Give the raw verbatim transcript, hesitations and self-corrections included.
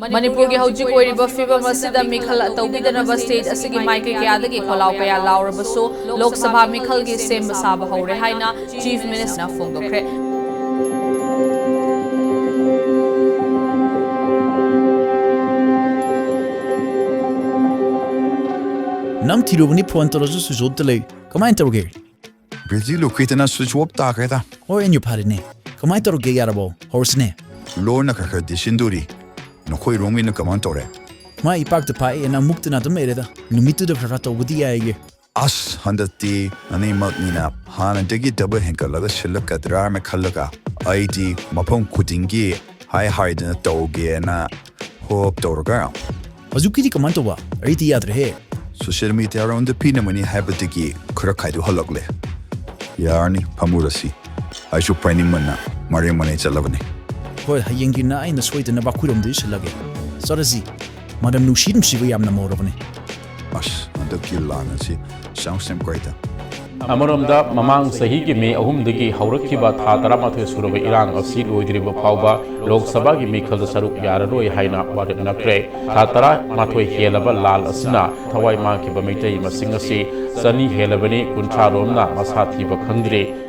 ꯃꯅꯤꯄꯨꯔꯒꯤ ꯍꯧꯖꯤꯛ ꯑꯣꯏꯔꯤꯕ ꯐꯤꯕꯝ ꯑꯁꯤꯗ ꯃꯤꯈꯜ ꯇꯧꯕꯤꯗꯅꯕ ꯁ꯭ꯇꯦꯠ ꯑꯁꯤꯒꯤ ꯃꯥꯏꯀꯩ ꯀꯌꯥꯗꯒꯤ ꯈꯣꯜꯂꯥꯎ ꯀꯌꯥ ꯂꯥꯎꯔꯕꯁꯨ ꯂꯣꯛ ꯁꯚꯥ ꯃꯤꯈꯜꯒꯤ ꯁꯦꯝꯕ ꯁꯥꯕ ꯍꯧꯔꯦ ꯍꯥꯏꯅ ꯆꯤꯐ ꯃꯤꯅꯤꯁꯇꯔꯅ ꯐꯣꯡꯗꯣꯛꯈ꯭ꯔꯦ꯫ ꯅꯝꯊꯤꯔꯨꯕꯅꯤ, ꯐꯣꯟ ꯇꯧꯔꯁꯨ ꯁ꯭ꯋꯤꯆ ꯑꯣꯐ ꯇ ꯂꯩ꯫ ꯀꯃꯥꯏꯅ ꯇꯧꯔꯒꯦ? ꯕꯤꯖꯤ ꯂꯨꯈꯤꯗꯅ ꯁ꯭ꯋꯤꯆ ꯑꯣꯐ ꯇꯥꯈ꯭ꯔꯦꯗ꯫ ꯍꯣꯏ, ꯑꯦꯟ ꯌꯨ ꯐꯔꯦꯅꯦ꯫ ꯀꯃꯥꯏꯅ ꯇꯧꯔꯒꯦ, ꯌꯥꯔꯕꯣ? ꯍꯧꯔꯁꯤꯅꯦ꯫ ꯂꯣꯟꯅ ꯈꯔ ꯈꯔꯗꯤ ꯁꯤꯟꯗꯣꯔꯤ꯫ ꯅꯈꯣꯏꯔꯣꯝꯒꯤꯅ ꯀꯃꯥꯏꯅ ꯇꯧꯔꯦ? ꯃꯥ ꯏꯄꯥꯛꯇ ꯄꯥꯛꯑꯦꯅ ꯃꯨꯛꯇꯅ ꯑꯗꯨꯝ ꯂꯩꯔꯦꯗ꯫ ꯅꯨꯃꯤꯠꯇꯨꯗ ꯈꯔ ꯈꯔ ꯇꯧꯕꯗꯤ ꯌꯥꯏꯌꯦ꯫ ꯑꯁ, ꯍꯟꯗꯛꯇꯤ ꯑꯅꯤꯃꯛꯅꯤꯅ ꯍꯥꯟꯅꯗꯒꯤ ꯗꯕꯜ ꯍꯦꯟꯒꯠꯂꯒ ꯁꯤꯜꯂꯛꯀꯗ꯭ꯔꯥꯅ ꯈꯜꯂꯒ ꯑꯩꯗꯤ ꯃꯐꯝ ꯈꯨꯗꯤꯡꯒꯤ ꯍꯥꯏ ꯍꯥꯏꯗꯅ ꯇꯧꯒꯦꯅ ꯍꯣꯞ ꯇꯧꯔꯒ꯫ ꯍꯧꯖꯤꯛꯀꯤꯗꯤ ꯀꯃꯥꯏꯅ ꯇꯧꯕ? ꯑꯩꯗꯤ ꯌꯥꯗ꯭ꯔꯦꯍꯦ꯫ ꯁꯣꯁꯤꯌꯦꯜ ꯃꯤꯗꯤꯌꯥꯔꯣꯝꯗ ꯄꯤꯅꯕꯅꯤ ꯍꯥꯏꯕꯗꯒꯤ ꯈꯔ ꯈꯥꯏꯗꯣꯛꯍꯜꯂꯛꯂꯦ꯫ ꯌꯥꯔꯅꯤ, ꯐꯝꯃꯨꯔꯁꯤ꯫ ꯑꯩꯁꯨ ꯄꯥꯏꯅꯤꯡꯕꯅ ꯃꯔꯦꯡ ꯃꯔꯦꯡ ꯆꯠꯂꯕꯅꯤ꯫ ꯍꯣꯏ, ꯍꯌꯦꯡꯒꯤꯅ ꯑꯩꯅ ꯁꯣꯏꯗꯅꯕ ꯑꯩꯈꯣꯏꯔꯣꯝꯗ ꯏꯁꯤꯜꯂꯒꯦ꯫ ꯆꯠꯂꯁꯤ꯫ ꯃꯅꯝ ꯅꯨꯡꯁꯤ ꯅꯨꯡꯁꯤꯕ ꯌꯥꯝꯅ ꯃꯧꯔꯕꯅꯤ꯫ ꯑꯁ, ꯍꯟꯗꯛꯀꯤ ꯂꯥꯟ ꯑꯁꯤ sounds ꯌꯥꯝ ꯀꯥꯏꯗ꯫ ꯑꯃꯔꯣꯝꯗ, ꯃꯃꯥꯡ ꯆꯍꯤꯒꯤ ꯃꯦ ꯑꯍꯨꯝꯗꯒꯤ ꯍꯧꯔꯛꯈꯤꯕ ꯊꯥ ꯇꯔꯥꯃꯥꯊꯣꯏ ꯁꯨꯔꯕ ꯏꯔꯥꯡ ꯑꯁꯤ ꯂꯣꯏꯗ꯭ꯔꯤꯕ ꯐꯥꯎꯕ ꯂꯣꯛ ꯁꯚꯥꯒꯤ ꯃꯤꯈꯜꯗ ꯁꯔꯨꯛ ꯌꯥꯔꯔꯣꯏ ꯍꯥꯏꯅ ꯋꯥꯔꯦꯞꯅꯈ꯭ꯔꯦ꯫ ꯊꯥ ꯇꯔꯥꯃꯥꯊꯣꯏ ꯍꯦꯜꯂꯕ ꯂꯥꯜ ꯑꯁꯤꯅ ꯊꯋꯥꯏ ꯃꯥꯡꯈꯤꯕ ꯃꯤꯇꯩ ꯃꯁꯤꯡ ꯑꯁꯤ ꯆꯅꯤ ꯍꯦꯜꯂꯕꯅꯤ, ꯀꯨꯟꯊ꯭ꯔꯥ ꯔꯣꯝꯅ ꯃꯁꯥ ꯊꯤꯕ ꯈꯪꯗ꯭ꯔꯤ꯫